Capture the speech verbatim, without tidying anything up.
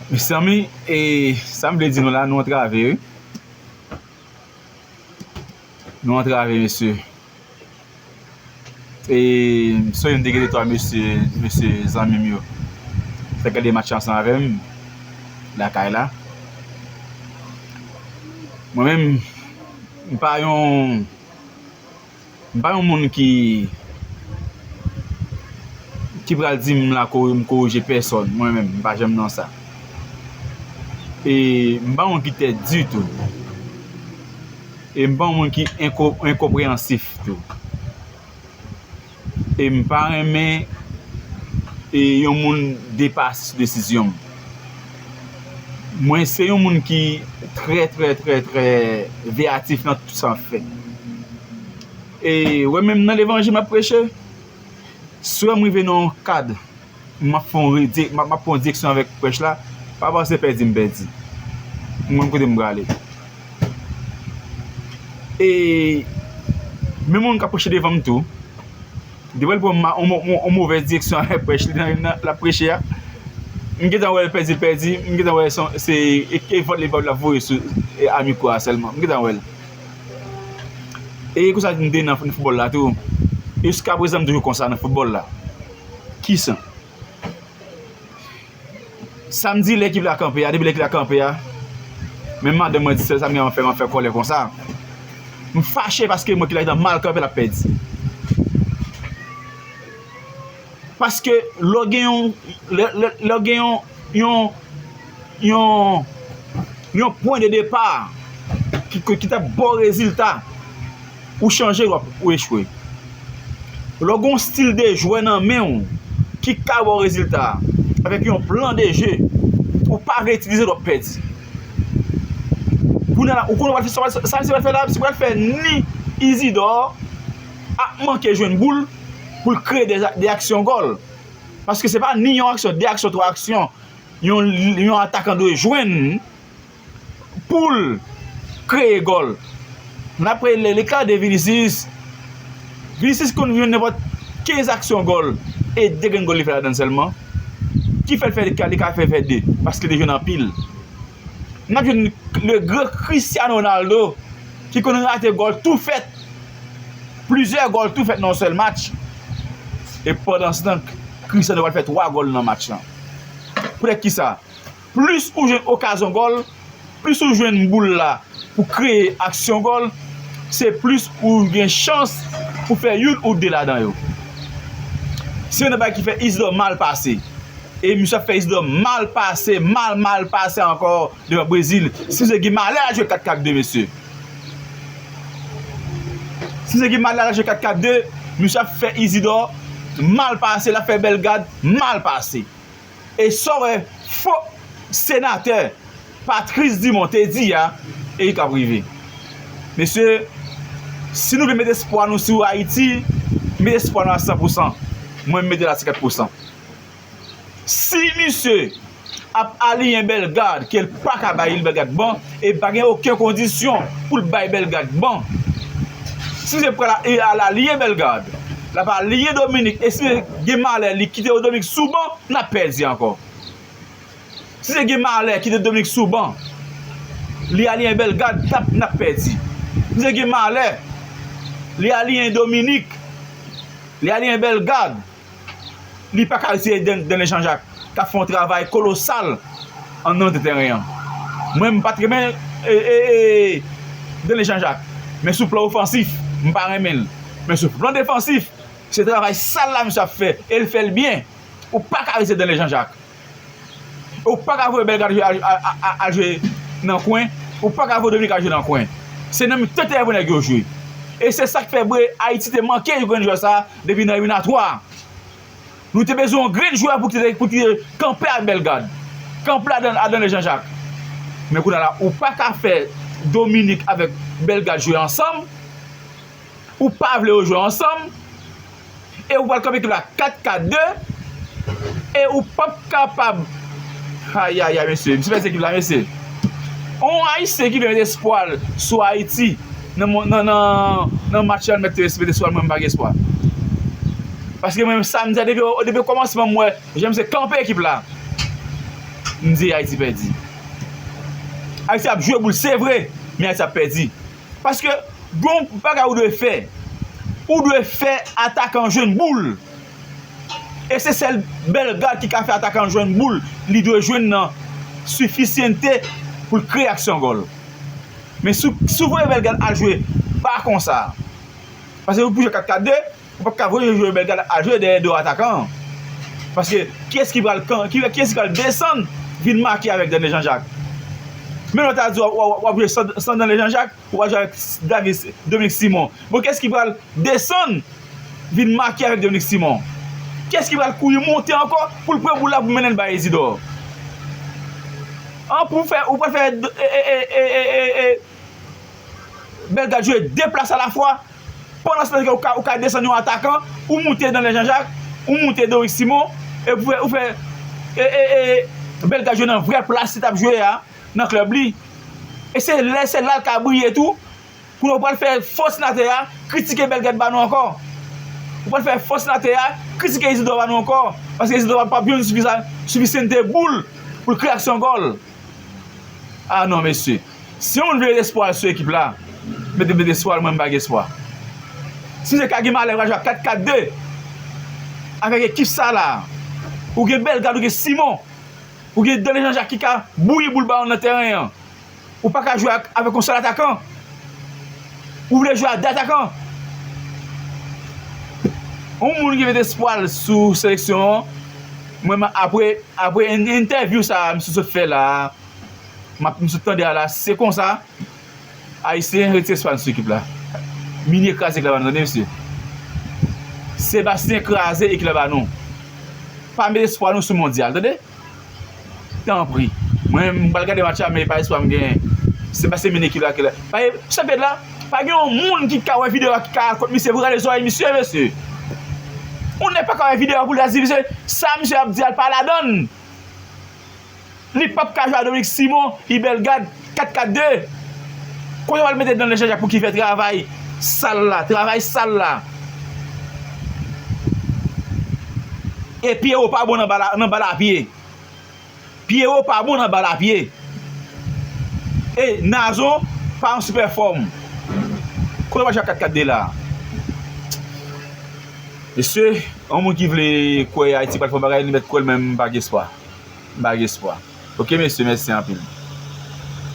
Mezanmi, e sa m vle di nou la, nou antrave, wi. Nou antrave, mesye. E m sonje m te gen de twa mesye, mesye zanmi m yo. Fè gade match ansanm avè m lakay la. Mwen menm, m pa yon, m pa yon moun ki, ki pral di m la ko-, m korije pèsòn. Mwen menm, m pa janm nan sa. E m pa yon moun ki tèt ditou. E m pa yon moun ki enko-, enkonpreyansif tou. E m pa renmen, e, yon moun depase sou desizyon m. Mwen se yon moun ki trè, trè, trè, trè veyatif nan tout sa m ap fè. E, wè, menm nan levanjil m ap preche, si w wè m rive nan yon kad, m ap fè yon redi-, m ap, m ap pran yon direksyon avèk prèch la, pa panse pèdi m pèdi. M konn kote m prale. E menm moun k ap preche devan m tou, depi l pran yon mo-, mo-, yon movèz direksyon avèk prèch li nan, nan, l ap preche a, m gentan wè l pèdi l pèdi, m gentan wè se, se, e, e vòt li vòt l ap voye sou, e, a mikwo a sèlman. M gentan wè l. E konsa m te nan, nan foutbòl la tou. E jiskaprezan m toujou konsa nan foutbòl la. Kisa? Sa m di lè ekip la kanpe a, depi lè ekip la kanpe a, menm madanm mwen di sèl sa m gen anvi fè, m ap fè kòlè konsa. M fache paske m wè ekip la gentan mal kanpe, l ap pèdi. Paske lè w gen yon, lè, lè, lè w gen yon, yon, yon, yon pwen de depa ki, ki, ki t ap ba w rezilta, ou chanje, w ap, ou echwe. Lè w gen yon stil de jwè nan men w ki ka ba w rezilta avèk yon plan de je, ou pa vle itilize l, w ap pèdi. Kounye a la, ou konnen w pral fè sa, sa misye pral fè la, misye pral fè ni Isidore ap manke jwenn boul pou l kreye de, de aksyon gòl. Paske se pa ni yon aksyon, de aksyon, twa aksyon yon, yon atakan dwe jwenn pou l kreye gòl. N ap rele le ka de Vinicius. Vinicius konn jwenn nenpòt kenz aksyon gòl e de grenn gòl li fè ladan l sèlman. Ki fè l fè, li ka, li ka fè, fè de, paske li jwenn anpil. N ap jwenn le gran Cristiano Ronaldo ki konn rate gòl tou fèt. Plizyè gòl tou fèt nan yon sèl match. E pandanstan, Cristiano pral fè twa gòl nan match lan. Poutèt kisa? Plis ou jwenn okazyon gòl, plis ou jwenn boul la pou kreye aksyon gòl, se plis ou gen chans pou fè youn ou de ladan yo. Se youn nan bagay ki fè Isidore mal pase. E misye ap fè Isidore mal pase, mal, mal pase ankò devan Brezil. Si misye gen malè al jwe kat kat de, mesye. Si misye gen malè al jwe kat kat de, misye ap fè Isidore mal pase, l ap fè Bellegarde mal pase. E sa w wè fo senatè Patrice Dumont te di a, e li k ap rive. Mesye, si nou vle met espwa nou sou Ayiti, met espwa nou a san pou san. Mwen, m mete l a senkant pou san. Si misye ap aliyen Bellegarde, ke l pa ka bay Bellegarde ban, e pa gen okenn kondisyon pou l bay Bellegarde ban. Si misye pral a-, e al aliyen Bellegarde, l ap aliyen Dominique, e si misye gen malè, li kite Dominique sou ban, n ap pèdi ankò. Si misye gen malè kite Dominique sou ban, li aliyen Bellegarde, n ap, n ap pèdi. Si misye gen malè, li aliyen Dominique, li aliyen Bellegarde, li pa ka retire Dan-, Danley Jean-Jacques, k ap fè yon travay kolosal anndan teren an. Mwen, m pa t renmen, e, e, e, Danley Jean-Jacques, men sou plan ofansif, m pa renmen l. Men sou plan defansif, se travay sal la misye ap fè, e l fè l byen. Ou pa ka retire Danley Jean-Jacques. Ou pa ka voye Bellegarde al, al, al, al jwe nan kwen. Ou pa ka voye Dominique al jwe nan kwen. Se nan mitan teren pou nèg yo jwe. E se sa k fè vre Ayiti te manke yon grenn jwè sa a depi nan eliminatwa. Nou te bezwen yon grenn jwè pou ki te, pou ki te kanpe ak Bellegarde. Kanpe ak Dan-, ak Danley Jean-Jacques. Men kounye a la, ou pa ka fè Dominique avèk Bellegarde jwe ansanm. Ou pa vle yo jwe ansanm, e ou pral kanpe ekip la kat kat de, e ou p ap kapab. Ayayay, mesye, misye pèdi ekip la, mesye. On Ayisyen ki vle met espwa l sou Ayiti nan, nan, nan, nan match la, l mèt met espwa l, mwen, m pa gen espwa. Paske mwen, samdi a, depi, depi kòmansman, m wè jan misye kanpe ekip la. M di Ayiti pèdi. Ayiti ap jwe boul, se vre, men Ayiti ap pèdi. Paske, gen yon bagay ou dwe fè. Ou dwe fè atakan jwenn boul. E se sèl Bellegarde ki ka fè atakan jwenn boul li dwe jwenn nan sifisyente pou l kreye aksyon gòl. Men si, si w voye Bellegarde al jwe ba konsa, paske ou pou jwe kat kat de, ou p ap ka voye jwe Bellegarde al jwe dèyè do atakan an. Paske kiyès ki pral kan, ki, kiyès ki pral desann vin make avèk Dany Jean Jacques? Men lè w ta di w, w, w ap jwe san, san Dany Jean Jacques, ou pral jwe avèk Davis, Dominique Simon. Bon, kiyès ki pral desann vin make avèk Dominique Simon? Kiyès ki pral kouri monte ankò pou l pran boul la pou mennen l bay Isidore? An, pou fè, ou pral fè e, e, e, e, e, e, Bellegarde jwe de plas alafwa. Pandan se tan ke ou ka, ou ka desann yon atakan, ou moute Dany Jean Jacques, ou moute Dominique Simon, epi ou fè, ou fè e, e, e, Bellegarde jwe nan vrè plas li t ap jwe a nan klèb li. E se lè, se la l ka briye tou. Kounye a ou pral fè fo senatè a kritike Bellegarde ba nou ankò. Ou pral fè fo senatè a kritike Isidore ba nou ankò. Paske Isidore p ap jwenn sifisa-, sifisyente boul pou l kreye aksyon gòl. Ah non, mesye. Si yon moun vle mete espwa l sou ekip la, mete, mete espwa l, mwen m pa gen espwa. Si misye ka gen malè, pral jwe a kat kat de avèk ekip sa la, ou gen Bellegarde, ou gen Simon, ou gen Dany Jean Jacques ki ka bouyi boul bawon nan teren an. Ou pa ka jwe ak, avèk yon sèl atakan. Ou vle jwe a de atakan. Yon moun ki mete espwa l sou seleksyon an, mwen, m, apre, apre en-, entèvyou sa a misye sot fè la a, m ap, m sot tande a la, se konsa Ayisyen retire espwa nou sou ekip la. Minye kraze ekip la ba nou, tande, mesye. Sebastien kraze ekip la ba nou. Pa mete espwa nou sou mondyal, tande? Tanpri. Mwen, m pral gade match la, men pa espwa m genyen. Se paske men ekip la ke la. Pa, chanpyonat la, pa gen yon moun ki ka wè videyo a, ki ka al kot misye pou gade zòrèy misye, mesye. Moun nan pa ka wè videyo a pou l ta di, misye, sa misye ap di a, l pa ladann. Li p ap ka jwe a Dominique Simon, Ibelgad, kat kat de. Kote w al mete Dany Jean Jacques pou ki fè travay sal la, travay sal la. E Pierrot pa bon nan bal a, nan bal a pye. Pierrot pa bon nan bal a pye. E Nazon pa an sipè fòm. Kote w al jwe kat kat de la? Mesye, yon moun ki vle kwè Ayiti pral fè yon bagay, li mèt kwè l, men m pa gen espwa. M pa gen espwa. Oke, mesye, mèsi anpil.